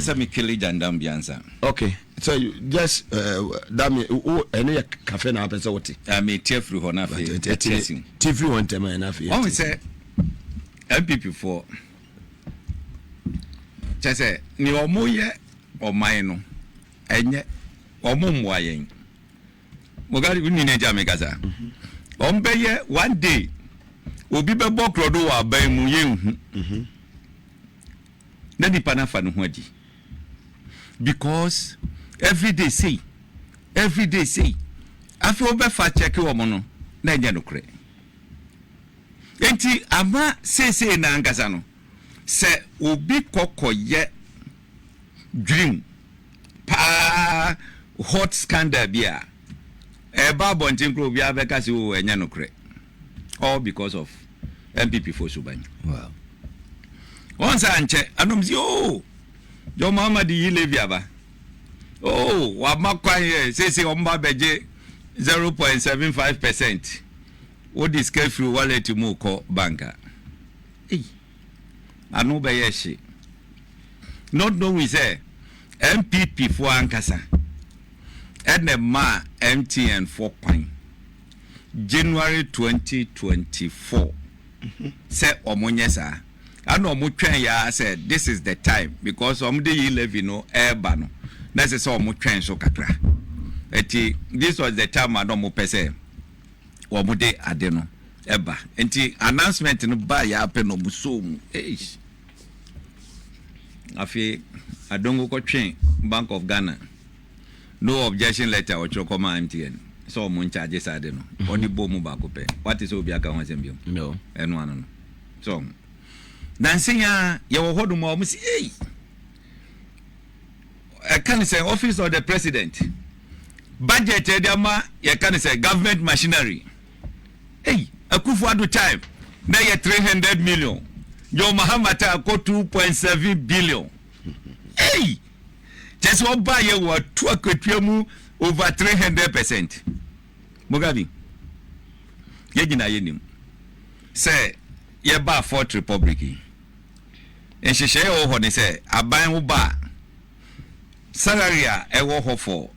sɛ me kele gyandam bi ansa. Okay, so you just dami wo ɛno yɛ kafe na apɛ sɛ wote. Ah, me te afiri hɔ na afei ɛte asi. Te firi hɔ ntɛm na afei. Wɔn sɛ NPP foɔ kyɛ sɛ nea wɔn yɛ ɔman no ɛnyɛ wɔn mmoa yɛn. Mogari wonni ne gya mekasa. Wɔn bɛyɛ one day obi bɛbɔ korɔdo wɔ aban mu yɛnhu. Na nipa no afa ne ho adi because everyday sei everyday sei afei wobɛfa kyɛke wɔn no na ɛnyɛ nokorɛ. Enti ama seesei no ankasa no sɛ obi kɔkɔyɛ dwirim paa hot scandal bi a ɛba abɔnten koraa obiara bɛka sɛ o ɛnyɛ nokorɛ all because of NPP fo suban. Wow. Wɔn sɛ ankyɛ anom si o John Mahama de yi levy aba o wama kwan yɛ seesei wɔn ba bɛgye 0.75% wode sika firi wallet mu kɔ bank a ei ano bɛyɛ hye not knowing sɛ NPP foɔ ankasa ɛna ɛmaa MTN foɔ kwan January 2024 sɛ ɔmo nyɛ saa ɛna ɔmo twɛn ya sɛ this is the time because ɔmo de yi levy no ɛɛba no na ɛsɛ sɛ ɔmo twɛn so kakra. Eti this was the time a na ɔmo pɛ sɛ ɔmo de ade no ɛba. Nti announcement no ba yɛ apɛ na ɔmo so mu. Eish. Afei Adongo kɔtwe Bank of Ghana no objection letter ɔtwerɛ kɔma MTN sɛ ɔmo nkyagye saa de no. Ɔde bɔ mu baako pɛ. Wate sɛ obi aka ho asɛm bio? No. Ɛno ano no. So nansi ya yɛwɔ hɔ nom a ɔmo si ei ɛka ne sɛ Office of the President budget ɛde ama yɛka ne sɛ government machinery ei Akufo-Addo time na yɛ 300 million, John Mahama time kɔ 2.7 billion. Ei, kyɛ sɛ ɔba yɛ wɔ atu akatua mu over 300%. Mugabe, yɛn nyinaa yɛnim sɛ yɛba Fourth Republic yi, nhyehyɛeɛ ɛwɔ hɔ ne sɛ aban wo ba a, salary a ɛwɔ hɔ for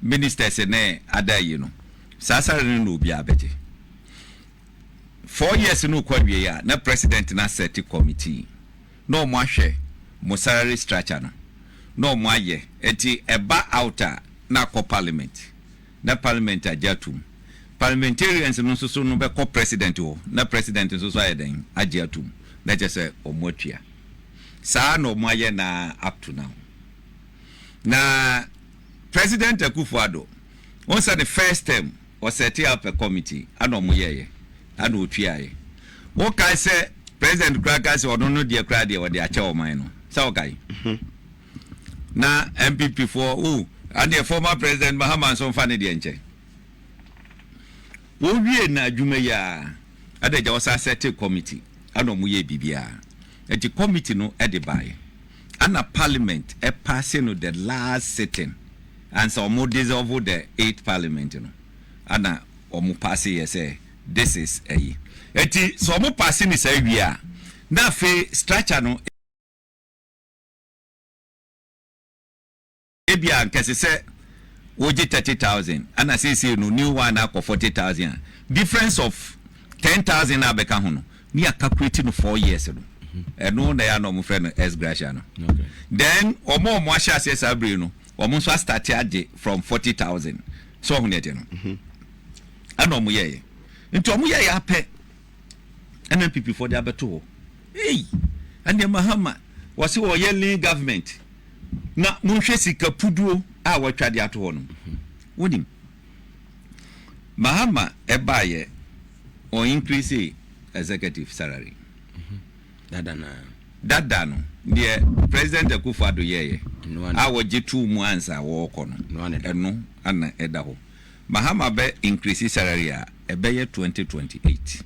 ministers ne ada yi no, saa salary no na obiara bɛgye. 4 years no kɔ awie a, na president na set committee na ɔmo ahwɛ mo salary structure no na ɔmo ayɛ. Eti ɛba out a, na akɔ parliament na parliament agye atum. Parliamentarians no nso so no bɛkɔ president hɔ na president nso so ayɛ dɛn agye atum na kyerɛ sɛ ɔmo atua. Saa na ɔmo ayɛ na up to now. Na President Akufo-Addo wɔn sɛ the first term ɔset up a committee ana ɔmo yɛɛyɛ ana otuaeɛ. Wɔkae sɛ president koraa kae sɛ ɔno no deɛ koraa deɛ ɔde akyɛ ɔman no sɛ ɔkae na NPP foɔ o adeɛ former President Mahama nso nfa ne deɛ nkyɛn. Wɔwie na adwuma yi a adagya wɔsa set committee ana ɔmo yɛ biribiara. Nti committee no ɛde baeɛ ana parliament ɛpass no the last sitting ansa ɔmo dissolve the eighth parliament no ana ɔmo pass yɛ sɛ this is ɛyi. Eti sɛ ɔmo pass ne saa wie a, na afei structure no ebia nkɛse sɛ wogye 30,000 ana seesei no new one akɔ 40,000 a, difference of 10,000 na abɛka ho no ne yɛ calculate no 4 years no. Ɛno na yɛ ana ɔmo frɛ no ex gratia no. Then ɔmo a ɔmo ahyɛ aseɛ saa bere no, ɔmo nso astart agye from 40,000 so ɔho ne ɛte no ɛna ɔmo yɛɛyɛ. Nti ɔmo yɛɛyɛ apɛ ɛna NPP foɔ de abɛto hɔ ei ɛnna Mahama wɔsi wɔyɛ lean government na monhwɛ sika puduo a wɔatwa de ato hɔ no. Wonim Mahama ɛbaayɛ ɔn increase executive salary. Dada na. Dada no deɛ President Akufo Addo yɛɛyɛ a wɔgye tuu mu ansa wɔrekɔ no, ɛno ana ɛda hɔ. Mahama bɛ increase salary a ɛbɛyɛ 2028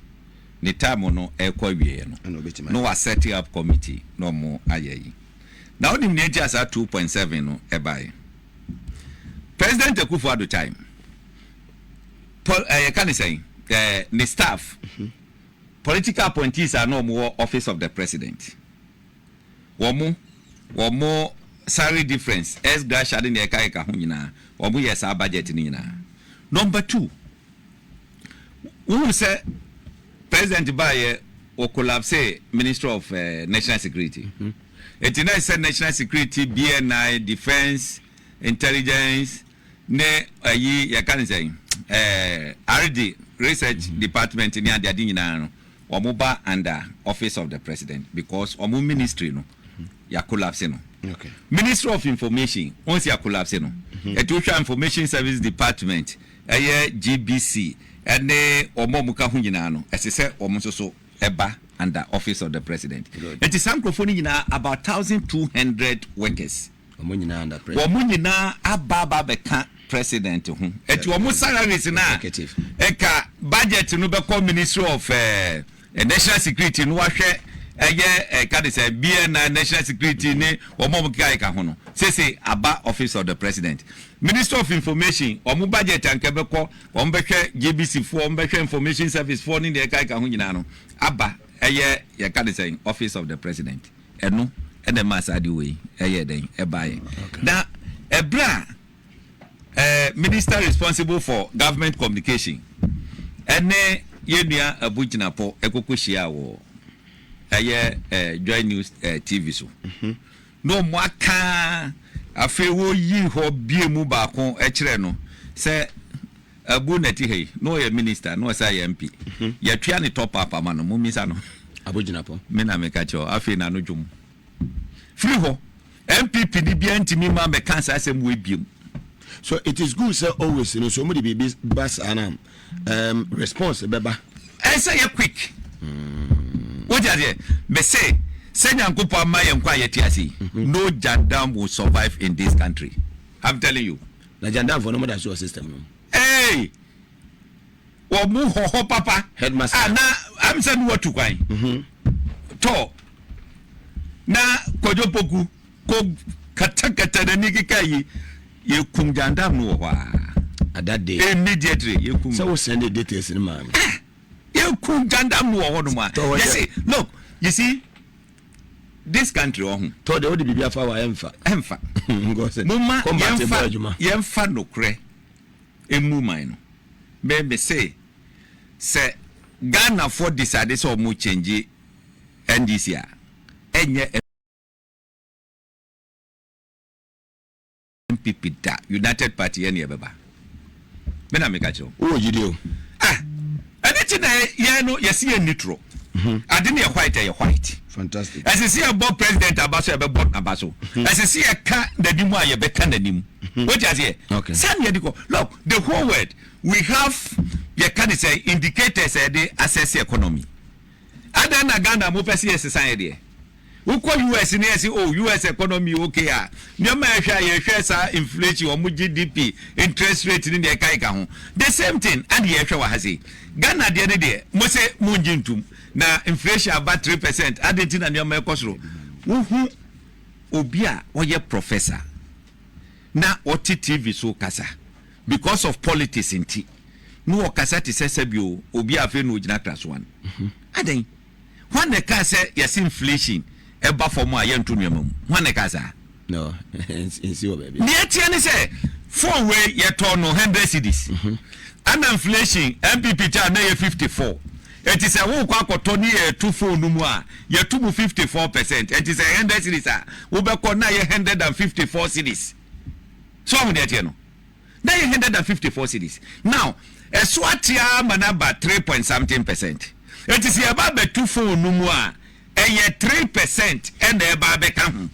ne time no ɛkɔ awieɛ no na wa set up committee na ɔmo ayɛ yi. Na wonim nea nti a saa 2.7 no ɛbaeɛ? President Akufo Addo time Paul ɛyɛ ka ne sɛn ne staff political appointees a na ɔmo wɔ Office of the President, wɔn mo Salary difference, ex gratia ne nea ɛka ɛka ho nyinaa, wɔn yɛ saa budget no nyinaa. Number two, wohu sɛ president baayɛ, wɔ collapse Ministry of National Security. Eti na sɛ National Security, BNI, Defence, Intelligence ne ayi, yɛka ne sɛn, RD, Research Department ne adeade nyinaa no, wɔn ba under Office of the President because wɔn ministry no yà collapse no. Ministry of Information, wɔn si collapse no. Ɛti wohwɛ Information Service Department, ɛyɛ GBC ɛne wɔn a wɔn ka ho nyinaa no, ɛsɛ sɛ wɔn nso so ɛba under Office of the President. Ɛti saa nkurɔfoɔ no nyinaa, about 1,200 workers, ɔmo nyinaa under president. Wɔn nyinaa aba abɛka president ho. Ɛti wɔn salaries na Executive. ɛka budget no bɛkɔ Ministry of National Security no, wahwɛ ɛyɛ ɛka de sɛ BNI, National Security ne wɔn a wɔn keka ɛka ho no, sese aba Office of the President. Ministry of Information, wɔn budget anka bɛkɔ, wɔn bɛhwɛ GBC foɔ, wɔn bɛhwɛ Information Service foɔ ne deɛ ɛka ɛka ho nyinaa no, aba ɛyɛ yɛka de sɛ Office of the President. Ɛno ɛna ɛma saa de wei ɛyɛ dɛn ɛbaayɛ. Na ɛbrɛ a minister responsible for government communication ɛne yɛn nua Abu Jinapor ɛkoko hyia wɔ ɛyɛ Joy News TV so na ɔmo aka, afei wɔyi hɔ bie mu baako ɛkyerɛ no sɛ Abu nati ha yi na ɔyɛ minister na ɔsɛ yɛ MP, yɛtua ne top up ama no. Mo misa no. Abu Jinapor. Me na meka kyerɛ wo, afei na no dwom firi hɔ, NPP ni bia ntumi ma mɛka saa asɛm wɔ ebiem. So it is good sɛ always no so ɔmo de biribi ba saa na response bɛba. Ɛsɛ yɛ quick. Wote aseɛ? Mese sɛ Nyankopɔn ama yɛn nkwa a yɛte ase yi, no jandam will survive in this country, I'm telling you. Na jandamfo no, mo da so wɔ system no? Hey! Wɔn mu hɔhɔ papa. Headmaster. A na am sɛ no watu kwan tɔ na Kwadwo Poku ko katakata n'ani keka yi, yɛkum jandam no wɔ hɔ a. At that day. Immediately yɛkum. Sɛ wo send the details no maa me. Yɛkum jandam no wɔ hɔ nom a. Tɔ hɔ. Yɛse look, you see this country ɔho. Tɔ deɛ wode biribi afa wa, ɛmfa. Ɛmfa. Because moma combat bɔ yɛmfa adwuma. Yɛmfa nokorɛ emu man no. Me se sɛ Ghanafoɔ decide sɛ ɔmo change NDC a, ɛnyɛ NPP da, United Party yɛ ne yɛbɛba. Me na meka kyerɛ wo. Wowɔ gyidi o. Ah, ɛne ti na yɛn no yɛsi yɛn ni torɔ ade ne yɛ white, ɛyɛ white. Fantastic. Ɛsɛ sɛ yɛbɔ president aba so, yɛbɛbɔ n'aba so. Ɛsɛ sɛ yɛka n'anim a, yɛbɛka n'anim. Wote aseɛ? Sani yɛde kɔ, look, the whole world, we have yɛka ne sɛ indicators a yɛde assess economy. Adan na Ghana mo pɛ sɛ yɛsesa yɛ deɛ. Wokɔ US ne yɛsɛ, oh, US economy okay a, nneɛma a yɛhwɛ a, yɛhwɛ saa inflation, wɔn GDP, interest rate ne deɛ ɛka ɛka ho. The same thing ade yɛhwɛ wɔ ha sei. Ghana deɛ ne deɛ mo sɛ mo ngye ntum na inflation aba 3%, ade nti na nneɛma ɛkɔ soro. Wohu obi a ɔyɛ professor na ɔte TV so kasa, because of politics nti na ɔkasa te sɛ sɛbio obi a afei na ogyina krasoa no adan. Hwan na ɛkaa sɛ yɛse inflation ɛba fam a, yɛnto nneɛma mu? Hwan na ɛkaa saa? No, nsi wɔ baabi. Nea ɛteɛ ne sɛ phone wei yɛtɔn no 100 cedis, ana inflation NPP kyɛ a na yɛ 54. Eti sɛ wokɔ akɔtɔ ne yɛto phone no mu a, yɛto mu 54%. Eti sɛ 100 cedis a, wobɛkɔ na yɛ 154 cedis. So ɔmo deɛ ɛteɛ no na yɛ 154 cedis. Now ɛso atea ama no aba three point something percent. Eti sɛ yɛba abɛto phone no mu a, ɛyɛ 3% ɛna ɛba abɛka ho.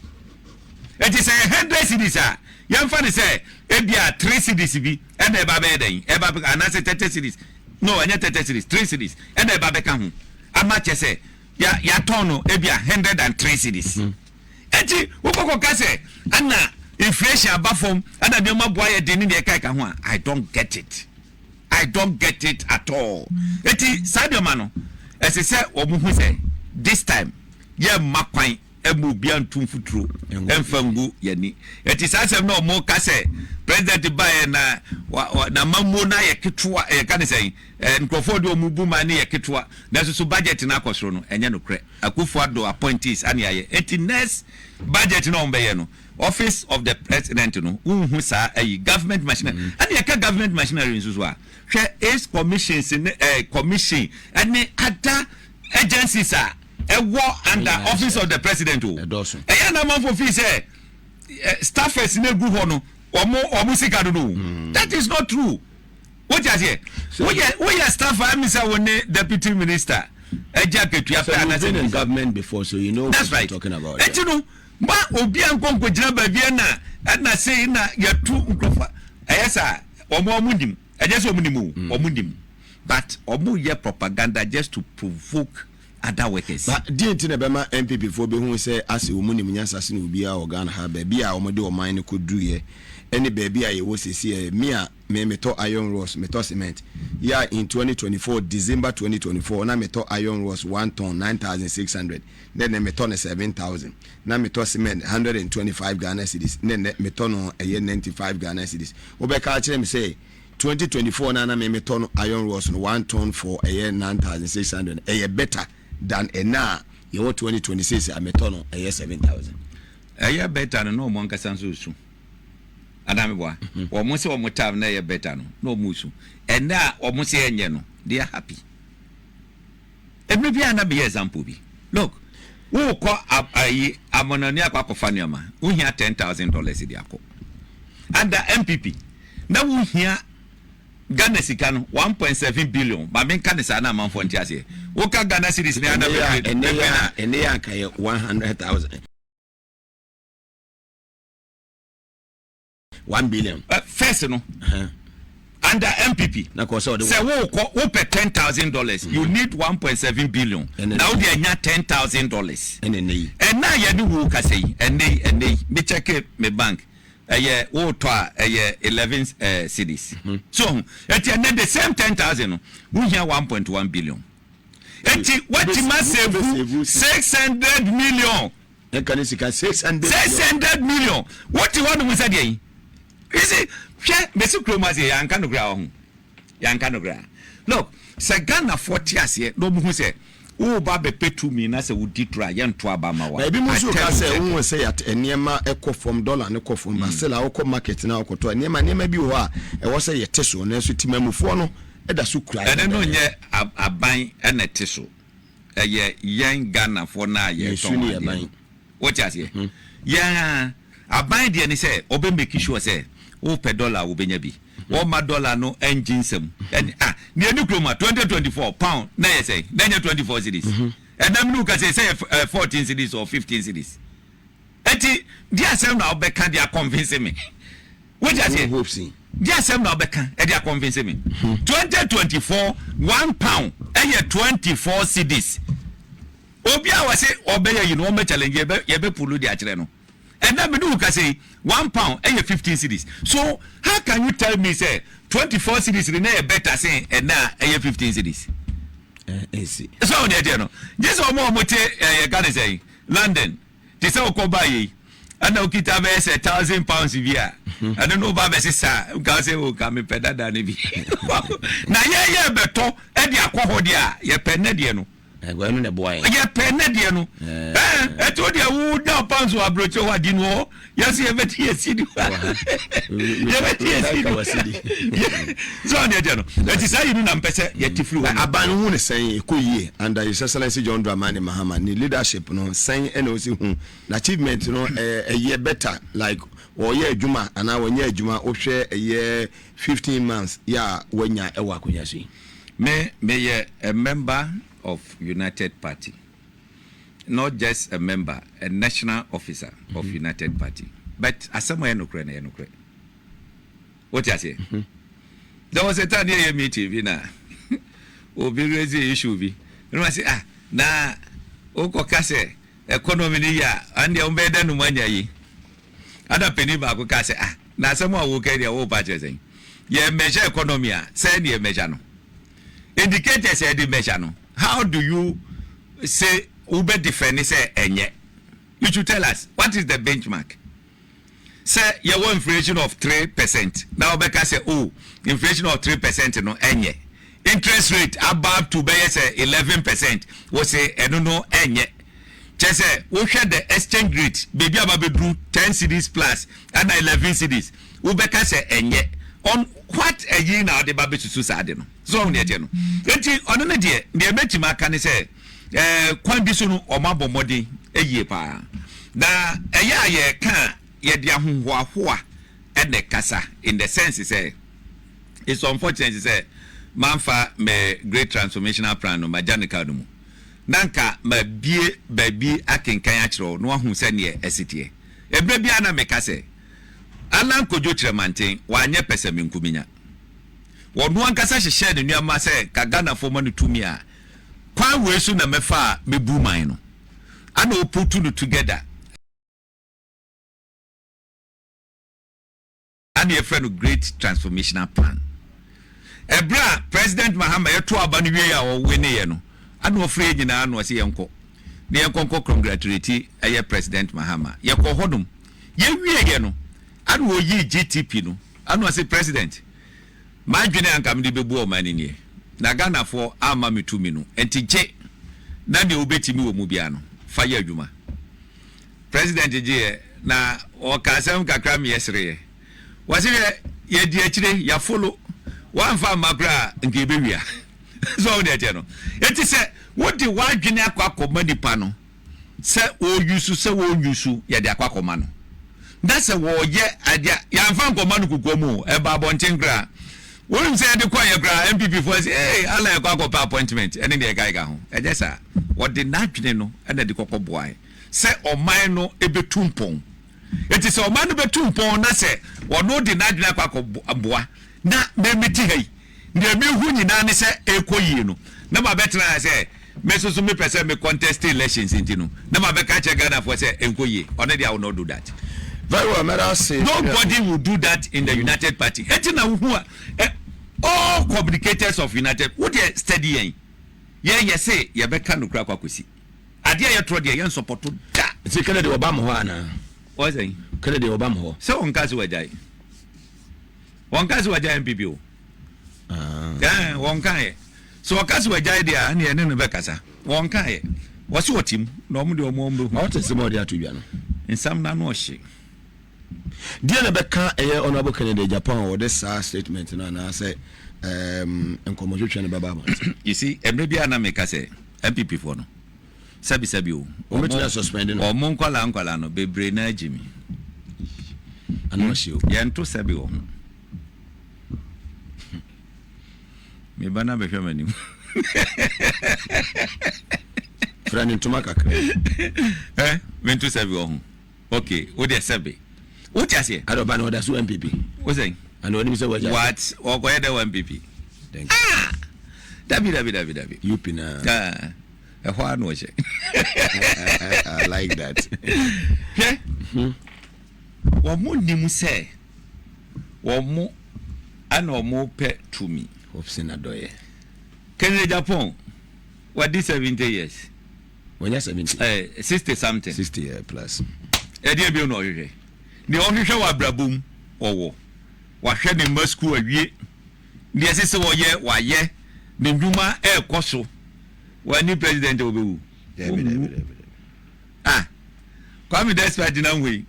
Eti sɛ yɛ 100 cedis a, yɛmfa ne sɛ ebi a 3 cedis bi ɛna ɛba bɛyɛ dɛn, ɛba bɛka, anaasɛ 30 cedis, no, ɛnyɛ 30 cedis, 3 cedis ɛna ɛba bɛka ho ama kyɛ sɛ ya yɛatɔn no ebi a 103 cedis. Eti wokɔkɔ ka sɛ ana inflation aba fam, ɛna nneɛma boa yɛ den ne deɛ ɛka ɛka ho a, I don't get it, I don't get it at all. Eti saa nneɛma no, ɛsɛ sɛ wɔn ho sɛ this time yɛ mma kwan ɛmu obi antu mfuturo ɛnfa ngu yɛni. Eti saa asɛm na wɔn ka sɛ president. President baeɛ na na mamuo no ayɛ ketewa, yɛka ne sɛn, nkurɔfoɔ de wɔn bu man no yɛ ketewa, nanso so budget no akɔ soro no, ɛnyɛ nokorɛ. Akufo Addo appointees ane ayɛ. Enti next budget no a wɔbɛyɛ no, Office of the President no, wonhu saa ayi, government machinery. Ɛne yɛka government machinery nso so a, hwɛ AIDS commissions ne eh, commission ɛne other agencies a ɛwɔ under Office of the President o. Ɛyɛ na amanfoɔ fii sɛ staffers no egu hɔ no, wɔn sika dodo o. That is not true. Wote aseɛ? Woyɛ staffer ɛmi sɛ wo ne deputy minister ɛgye akatua pɛ anasɛ. You've been in government before, so you know what That's right. you're talking about. Eti no, ma obi a nkɔ nkɔgyina baabi ɛna ɛna sei na yɛtu nkurɔfoɔ ɛyɛ saa, wɔn nim, ɛnyɛ sɛ wɔn nim o, wɔn nim, but wɔn yɛ propaganda just to provoke other workers. Ba deɛ nti na ɛbɛma NPP foɔ bɛhu sɛ ase wɔn nim nyansa sene obiara wɔ Ghana ha, baabi a wɔn de ɔman no kɔduruiɛ ɛne baabi a yɛwɔ seesei. Me a me metɔ iron rods, metɔ cement yɛ a, in 2024, December 2024, na metɔ iron rods 1 ton 9600, ne nnɛ metɔ no 7000. Na metɔ cement 125 Ghana cedis, ne nnɛ metɔ no ɛyɛ 95 Ghana cedis. Wobɛka akyerɛ me sɛ 2024 na me metɔ no iron rods no 1 ton for ɛyɛ 9600 ɛyɛ better than ɛna a yɛwɔ 2026 a metɔ no ɛyɛ 7000? Ɛyɛ better no, na ɔmo ankasa nso su anaa meboa? Wɔn sɛ wɔn time na ɛyɛ better no, na wɔn su. Ɛnɛ a wɔn sɛ ɛnyɛ no, they are happy. Ebile bi a na meyɛ example bi, look, wokɔ ayi amɔnani akɔ akɔfa nneɛma, wohia $10,000 de akɔ. Under NPP na wohia Ghana sika no 1.7 billion. Maame nka ne saa na amanfoɔ nte aseɛ. Woka Ghana cedis ne ana bebree bebree na ɛnɛ yɛ anka yɛ 100,000, 1 billion. First no, under NPP, na kɔ sɛ ɔde sɛ wokɔ wopɛ $10,000, you need 1.7 billion na wode anya $10,000. Ɛna ɛnɛ yi? Ɛna a yɛde wo kasa yi, ɛnɛ yi me check me bank, ɛyɛ wotɔ a ɛyɛ 11 cedis. So ɛti ɛnɛ the same 10,000 no, wohia 1.1 billion. Eti watumi asave 600 million. Ɛka ne sika 600. 600 million. Wote hɔ nom sɛ deɛ yi, you see, hwɛ, mesi kurom ase, yɛanka no koraa wɔ ho, yɛanka no koraa. Look, sɛ Ghanafoɔ te aseɛ na ɔmo hu sɛ woba bɛpɛ tumi na sɛ wodi toro a, yɛnto aba ma wa. Ebi mu nso ka sɛ wohu sɛ yɛat nneɛma ɛkɔ fam, dollar no kɔ fam, but still a wokɔ market na wokɔtɔ nneɛma bi wɔ hɔ a ɛwɔ sɛ yɛte so, nanso timamufoɔ no ɛda so kura. Ɛne no nyɛ aban ɛna ɛte so, ɛyɛ yɛn Ghanafoɔ no a yɛtɔn adeɛ no. Wote aseɛ? Yɛn a aban deɛ ne sɛ ɔbɛ make sure sɛ wopɛ dollar a, wobɛnya bi. Wɔma dollar no ɛngye nsɛm ɛne ah nea ɛni kurom a 2024 pound na yɛ sɛ na ɛnyɛ 24 cedis. Ɛnam ne woka sɛ yɛ 14 cedis or 15 cedis. Eti di asɛm na wobɛka de aconvince me. Wote aseɛ? Di asɛm na wobɛka ɛde aconvince me. 2024, £1 ɛyɛ 24 cedis. Obi a wɔse ɔbɛyɛ yi no, wɔn bɛ challenge, yɛbɛ pull de akyerɛ no. Ɛnna mi ni wo kasa yi, £1 ɛyɛ 15 cedis. So how can you tell me say 24 cedis ni na yɛ better sen ɛnna a ɛyɛ 15 cedis? Ɛnsi. So ɔno ɛdeɛ no gye sɛ ɔmo a ɔmo te ɛyɛ ka ne sɛn London te sɛ ɔkɔ ba yi, ɛna okita bɛyɛ sɛ £1,000 bi a ɛno no ba bɛsesa nka sɛ o ka mepɛ dada no bi na yɛyɛ bɛtɔ ɛde akɔ hɔ deɛ a, yɛpɛ nnɛ deɛ no. Ɛgɔ ɛno na ɛboa yɛn. Yɛpɛ nnɛ deɛ no. Ɛti o deɛ wo da pounds wɔ aburokyire hɔ adi no hɔ, yɛsɛ yɛbɛti yɛ sidi, yɛbɛti yɛ sidi. So ɔne ɛdeɛ no ɛti saa yi no na mpɛ sɛ yɛte firi hɔ. Aban no hu ne sɛn? Ɛkɔ yie under His Excellency John Dramani Mahama ne leadership no? Sɛn ɛna ɔsi hu na achievement no? Ɛyɛ better, like ɔyɛ adwuma anaa wɔnyɛ adwuma? Wohwɛ ɛyɛ 15 months yɛ a wanya ɛwɔ akonnwa so yi. Me meyɛ a member of United Party, not just a member, a national officer of United Party, but asɛm a ɛyɛ nokorɛ no yɛ nokorɛ. Wote aseɛ? There was a time ne yɛyɛ meeting bi na obi raise issue bi ɛna wa sɛ, ah, na wokɔka sɛ economy no yi a, ɛn deɛ wobɛyɛ dɛ nom anya yi. Ada panin baako ka sɛ, ah, na asɛm a woka deɛ, wopa kyerɛ sɛn? Yɛ measure economy a, sɛ ne yɛ measure no, indicators a yɛde measure no, how do you say wobɛ defend sɛ ɛnyɛ? You should tell us what is the benchmark. Sɛ yɛwɔ inflation of 3% na wobɛka sɛ, oh, inflation of 3% no ɛnyɛ. Interest rate aba up to bɛyɛ sɛ 11%, wo se ɛno no ɛnyɛ. Kyerɛ sɛ wohwɛ the exchange rate baabi a aba bɛduru, 10 cedis plus ɛna 11 cedis, wobɛka sɛ ɛnyɛ. On what ɛyi na ɔde ba bɛsusu saa de no so? Ɔho deɛ ɛteɛ no, nti ɔno no deɛ, deɛ mɛtumi aka ne sɛ kwan bi so no, ɔmo abɔ mmɔden yie paa, na ɛyɛ a yɛka a, yɛde ahohoahoa ɛna kasa, in the sense sɛ it's unfortunate sɛ manfa mɛ Great Transformational Plan no magya ne kaa no mu, na nka mabie baabi akenkan akyerɛ wo na wahu sɛneɛ ɛsi teɛ. Ɛberɛ biara na meka sɛ Alan Kojo Kyerɛmanten wanyɛ pɛsɛmenkominya. Wɔno ankasa hyehyɛɛ ne nneɛma sɛ ka Ghanafoɔ ma no tumi a, kwan wei so na mɛfa a mɛbu man no, ana ɔputu no together, ana yɛfrɛ no Great Transformational Plan. Ɛberɛ a President Mahama yɛto aba no wie a ɔweneeɛ no, ana ɔfrɛ yɛ nyinaa na ɔsɛ yɛnkɔ na yɛnkɔ nkɔ congratulate ɛyɛ President Mahama. Yɛkɔ hɔnom, yɛwieɛ no, ana ɔyii GTP no, ana ɔsɛ, "President, m'adwene anka mede bɛbu ɔman no nie, na Ghanafoɔ amma me tumi no, nti gye na deɛ wobɛtumi wɔ mu biara no fa yɛ adwuma." President gyeeɛ na ɔka asɛm kakra meyɛ sereɛ. Wɔse hwɛ, yɛdi akyire, yɛafolo, woamfa amma koraa nka yɛbɛwia. So ɔwo deɛ ɛteɛ no, ɛnti sɛ wode w'adwene akɔ akɔma nipa no sɛ wɔyusu sɛ wɔnyusu, yɛde akɔ akɔma no, na sɛ wɔyɛ adeɛ, yɛamfa nkɔma no kukuo mu, ɛba abɔnten koraa, wonim sɛ yɛde kɔyɛ koraa, NPP foɔ sɛ, "Ee, ala yɛkɔ akɔpɛ appointment," ɛne deɛ ɛka ɛka ho. Ɛnyɛ saa, wɔde n'adwene no ɛna de kɔkɔ boae sɛ ɔman no ɛbɛtu mpɔn. Eti sɛ ɔman no bɛtu mpɔn na sɛ ɔno de n'adwene akɔ akɔboa, na mɛmɛti ha yi, deɛ mehu nyinaa ne sɛ ɛkɔ yie no, na ma bɛtena ha sɛ me nso so mepɛ sɛ me contest elections, nti no na ma bɛka kyerɛ Ghanafoɔ sɛ ɛnkɔ yie, ɔno deɛ, I will not do that. Very well, mɛda ase. Nobody will do that in the United Party. Eti na wohu a all communicators of United, wo deɛ steady yɛn yɛn yɛ se yɛbɛka nokura akɔ akɔsi adeɛ a yɛtorɔ deɛ, yɛn support da. Nti Kennedy ɔba mo hɔ anaa? Wɔsɛn? Kennedy ɔba mo hɔ? Sɛ wɔn ka se wagyae, wɔn ka se wagyae NPP o. Ah. Wɔn ka yɛ sɛ ɔka se wagyae deɛ a, ɛne ɛne no bɛkasa. Wɔn ka yɛ wɔsi wɔte mu na wɔn deɛ wɔn bɛhu. Ɔte sɛ ɔde ato dwa no. Nsɛm n'ano ɔhye. Deɛ na bɛka ɛyɛ Honourable Kennedy Agyapong a wɔde saa statement no anaasɛ nkɔmmɔtwetwe no bɛba abɔnten? You see, mmerɛ bi a na meka sɛ NPP foɔ no, sɛbisɛbi o, wɔbɛtumi asuspend no. Ɔmo nkwalaa nkwalaa no bebree na agyi mi. Ano ɔhye o. Yɛnto sɛbi wɔ ho. Meba na bɛhwɛ m'anim. Frɛ ne ntoma kakra. Mento sɛbi wɔ ho. Okay, wo deɛ sɛbi wote aseɛ. Ade ɔba no ɔda so NPP. Wo sɛn? Ana ɔnim sɛ wagya? What? Ɔkɔyɛ dɛ wɔ NPP? Ah, dabi dabi dabi dabi. UP na. Ah, ɛhɔ ano ɔhyɛ. I like that. Hwɛ, wɔn mo nim sɛ wɔn mo ɛna wɔn pɛ tumi. Hopsin Adɔyɛ. Kennedy Agyapong wadi 70 years. Wɔnyɛ 70. 60 something. 60 plus. Ɛdeɛ bi na ɔhwehwɛ, deɛ ɔhwehwɛ wɔ abrabɔ mu, ɔwɔ wahwɛ ne mma sukuu awie, deɛ ɛsɛ sɛ wɔyɛ wayɛ, ne ndwuma ɛɛkɔ so. Wani president a wɔbɛwu. Dabi dabi dabi. Ah, Kwame Despite na nhui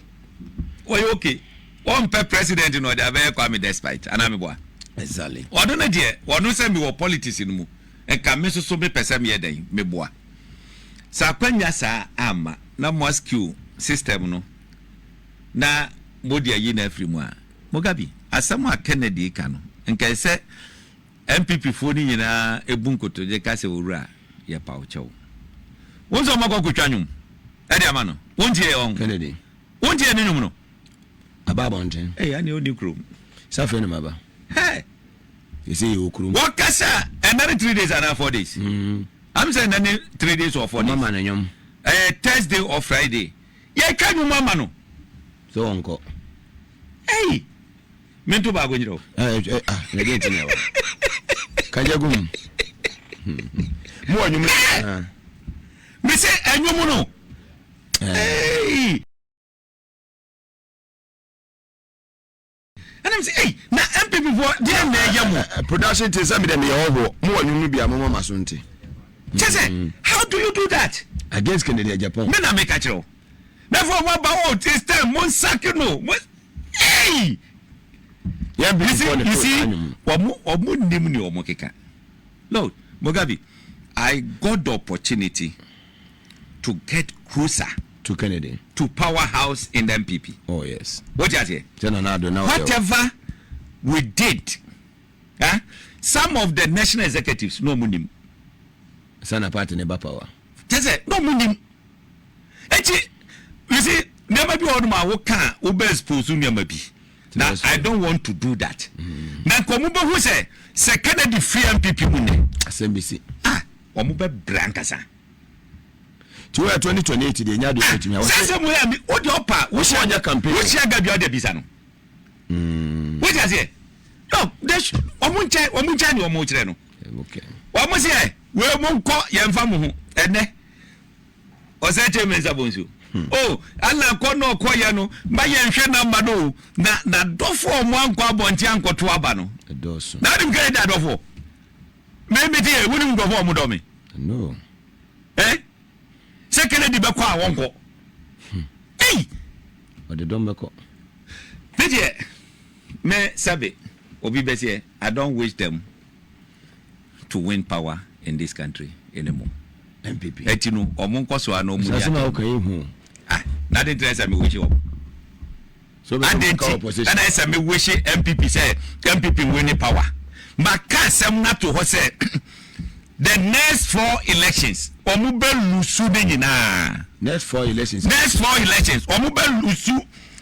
wɔyɛ okay, wɔmpɛ president na ɔde abɛyɛ Kwame Despite anaa meboa? Exactly. Ɔno no deɛ, ɔno sɛ mewɔ politics no mu, nka me nso so mepɛ sɛ meyɛ dɛn meboa. Sɛ akwanya saa ama na mo askew system no na mode ayi no afiri mu a, Mugabe, asɛm a Kennedy ka no, nka sɛ NPP foɔ no nyinaa ebu nkotodwe ka sɛ, "Owura, yɛpa wo kyɛw." Wo nso ɔmo akɔ akɔtwa nnwom ɛde ama no, wontie ɔn? Kennedy. Wontie ne nnwom no? Aba abɔnten. Ɛyɛ ane ɔni kurom. Sɛ afei na maba. Hɛ. Yɛsɛ yɛwɔ kurom. Wɔkasa ɛnɛ ne 3 days anaa 4 days. Am sɛ ɛnɛ ne 3 days or 4 days. Mama ne nnwom. Ɛyɛ Thursday or Friday yɛtwa nnwom ama no. Sɛ wɔnkɔ. Ɛyi mento baako nyerɛ wo. Ah, na deɛ nti na ɛwɔ kagya gu mu mu wɔ nnwom. Mese ɛnwom no. Hey. Ɛna mi sɛ, ei, na NPP foɔ deɛ na ɛyɛ mo. Production team, sɛ mi dɛ mi yɛ hɔhoɔ, mo wɔ nwom no bi a, mo ma ma so nte. Kyɛ sɛ, how do you do that? Against Kennedy Agyapong. Me na meka kyerɛ wo. Therefore mo aba, oh, it's time mo nsake no. Mo, ei! Yɛn You see, NPP foɔ ne you to see, saa nwom no. Wɔn nim nea wɔn keka. Look, Mugabe, I got the opportunity to get closer to Kennedy, to powerhouse in the NPP. Oh yes. What you say? Sɛ Nana Addo na ɔyɛ. Whatever we did, eh, some of the national executives no ɔmo nim. Sana party ne ba power. Kyɛ sɛ na ɔmo nim. Eti you see, nneɛma bi wɔ hɔ nom a woka a wobɛ expose nneɛma bi. Na I don't want to do that. Na nka ɔmo bɛhu sɛ Kennedy firi NPP mu nnɛ. Asɛm bi si. Ah, ɔmo bɛ brɛ ankasa. Ti wɔyɛ 2028 deɛ nya deɛ ɔbɛtumi a. Sɛ sɛ mo yɛ mi o deɛ ɔpa. Wohyɛ ɔnyɛ campaign. Wohyia Gabi a ɔde bisa no. Wote aseɛ? No, they ɔmo nkyɛn, ɔmo nkyɛn ne ɔmo kyerɛ no. Ɔmo sɛ ɛ wei mo nkɔ yɛn fa mo ho ɛnɛ. Ɔsɛ kyɛ mi nsa bɔ nsuo. Oh, ala kɔ na ɔkɔ yɛ no ma yɛn hwɛ namba no o. Na na dɔfo ɔmo ankɔ abɔnten ankɔto aba no. Ɛdɔɔso. Na ɔnim kɛ ɛda dɔfo. Me me ti yɛ wonim nkurɔfo ɔmo dɔ me. No. Eh? Sɛ Kennedy bɛkɔ a wɔnkɔ. Ei! Ɔde dɔm bɛkɔ. Me deɛ, me sɛbe obi bɛseɛ, I don't wish them to win power in this country anymore. NPP. Eti no, ɔmo nkɔ so a na ɔmo di Asase na atɛm. woka yi hu. Ah, na de ntina sɛ me wish wɔn. So bɛ Ade sɛ nti opposition. ɛna sɛ me wish NPP sɛ NPP win power. Maka asɛm no ato hɔ sɛ the next four elections ɔmo bɛ lose ne nyinaa. Next four elections. Next four elections ɔmo bɛ lose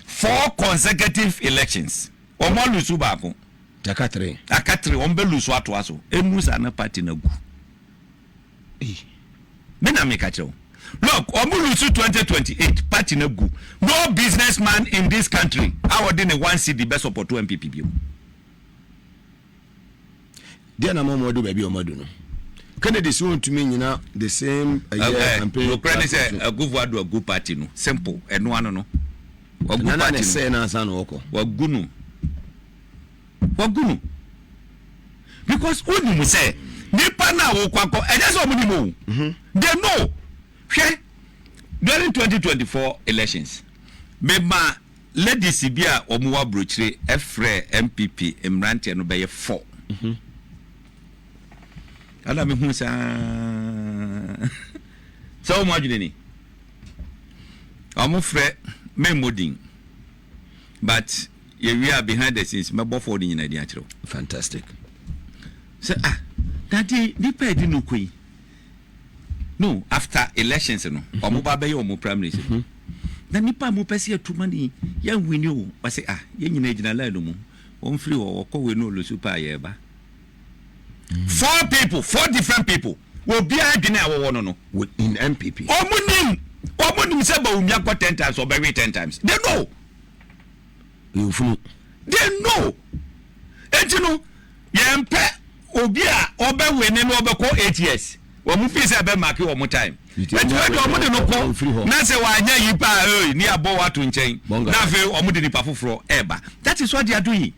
four consecutive elections. Ɔmo lose baako. Aka three. Aka three, ɔmo bɛ lose atoa so. Enu saa na party na gu. Me na meka kyerɛ wo. Look, ɔmo lose 2028, party na gu. No businessman in this country a ɔde ne 1 cedi bɛ support NPP bio. Deɛ na mo adu baabi a ɔmo adu no. Kennedy si wɔntumi nyina the same ɛyɛ campaign. Nokorɛ ne sɛ Akufo Addo agu party no, simple, ɛno ano no. Wagu Nana ne party no. sɛɛ na ansa na ɔkɔ. Wagu no. Wagu no. Because wonim sɛ nipa no a wokɔ akɔ ɛnyɛ sɛ ɔmo nim o. They know. Hwɛ, during 2024 elections, mema ladies bi a wɔn wɔ aburokyire ɛfrɛ NPP mmeranteɛ no bɛyɛ four. Ɛna mehu saa sɛ wɔn adwene ni. Wɔn frɛ memmɔ din, but yɛwie a behind the scenes mɛbɔ fɔɔ no nyinaa din akyerɛ wo. Fantastic. Sɛ ah, dade nipa edi no kɔ yi no, after elections no, ɔmo ba bɛyɛ ɔmo primaries no, na nipa a mo pɛ sɛ yɛtu ma ni yɛn win o, wɔsɛ ah, yɛn nyinaa gyina line no mu, wɔn firi hɔ wɔkɔ wei no olusu pa a yɛreba. Four people, four different people, obiara adwene a wɔwɔ no. In NPP. Ɔmo nim sɛ Bawumia kɔ 10 times, ɔbɛwe 10 times. They know. Yɛnfunu. They know. Eti no yɛn pɛ obi a ɔbɛwe ne no ɔbɛkɔ 8 years, wɔn fi sɛ ɛbɛ mark wɔn time. Eti wei de wɔn de no kɔ na sɛ wanya yi paa ee ni abɔ wato nkyɛn na afei wɔn de nipa foforɔ ɛɛba. That is what they are doing.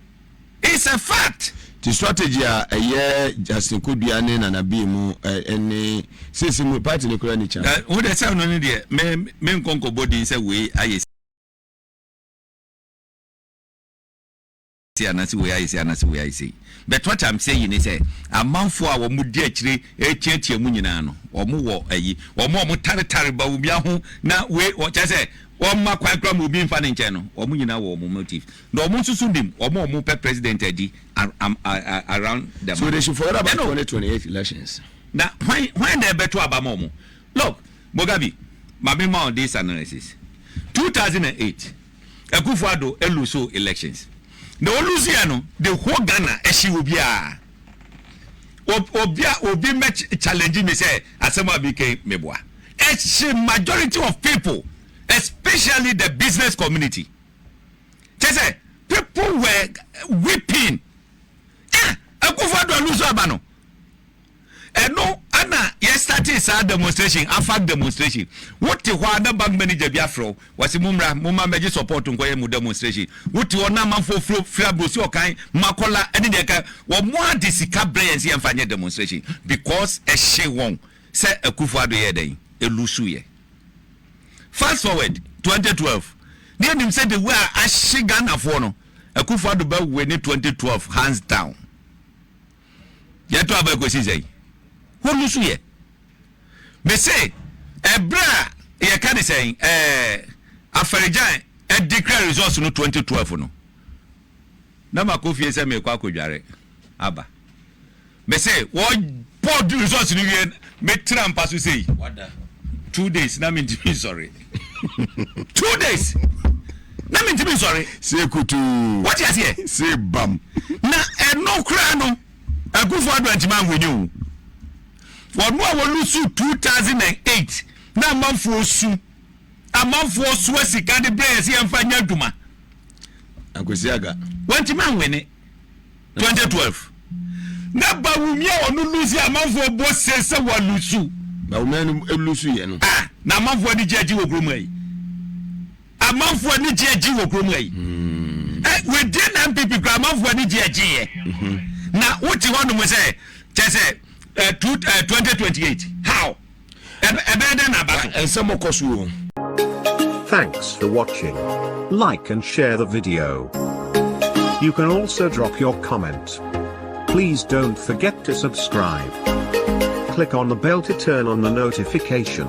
It's a fact. Ti strategy a ɛyɛ Justin Kodua ne Nana B mu ɛne sisi mu party ne kura ne chance. Wo de sɛ no ne deɛ me nkɔ nkɔbɔ din sɛ wei ayɛ si anase, wei ayɛ si anase, wei ayɛ si, but what I'm saying ni sɛ amanfoɔ a wɔn di akyire etiatia mu nyinaa no, wɔn wɔ ayi, wɔn a wɔn taretare Bawumia ho na wei wɔkyɛ sɛ wɔn ma kwan kura mu obi nfa ne nkyɛn no, wɔn nyinaa wɔ wɔn motive na wɔn nso so nim wɔn a wɔn pɛ president adi around the So they should forget about 2028 elections. Na hwan na ɛbɛto aba ma wɔn? Look, Mugabe, maame ma on this analysis, 2008 Akufo Addo elose elections na olose yɛ no, the whole Ghana ɛhye obiara. Obi a obi mɛ challenge mi sɛ asɛm a mi kɛn mi boa, ɛhye majority of people, especially the business community. Kyɛ sɛ people were weeping. Ah, Akufo Addo alose aba no, ɛno. Ɛna yɛ startee saa demonstration, AFAC demonstration. Wote hɔ a na bank manager bi afrɛ wo, wɔse mommra, momma mmɛgye support nkɔyɛ mo demonstration. Wote hɔ na amanfoɔ firi firi Aburosi Ɔkan, Makola ɛne deɛ ɛka, wɔn ade sika brɛ yɛn sɛ yɛmfa nyɛ demonstration because ɛhye wɔn sɛ Akufo Addo yɛɛ dɛn? Ɛlusuiɛ. Fast forward 2012, ne yɛnim sɛ the way a ahye Ghanafoɔ no, Akufo Addo bɛ win 2012 hands down. Yɛto aba kɔsi sɛn? Wɔn nso yɛ. Mese ɛberɛ a yɛka ne sɛn ɛɛ Afɛregyan ɛdeclare results no 2012 no, na makɔ fie sɛ mekɔ akɔdware aba. Mese wɔbɔ results no wie metra mpa so sei 2 days na mentumi nsɔre. 2 days na mentumi nsɔre. Se kutuu. Wote aseɛ? Se bam. Na ɛno koraa no, Akufo Addo antumi anwene o. Wɔn a wɔlusu 2008 na amanfoɔ su, amanfoɔ soa sika de brɛ yɛ sɛ yɛmfa nyɛ adwuma. Akwasi Aga. Wɔntumi anwene 2012. Na Bawumia a ɔno lusi, amanfoɔ bɔ se sɛ wɔlusu. Bawumia no elusu yɛ no. Ah, na amanfoɔ ani gye agye wɔ kurom ha yi. Amanfoɔ ani gye agye wɔ kurom ha yi. Ɛ within NPP kura amanfoɔ ani gye agye yɛ. Na wote hɔ nom sɛ kyɛ sɛ ɛ two ɛ 2028 how ɛbɛyɛ dɛ na aba so? Nsɛm ɔkɔ so o. Thanks for watching. Like and share the video. You can also drop your comment. Please don't forget to subscribe. Click on the bell to turn on the notification.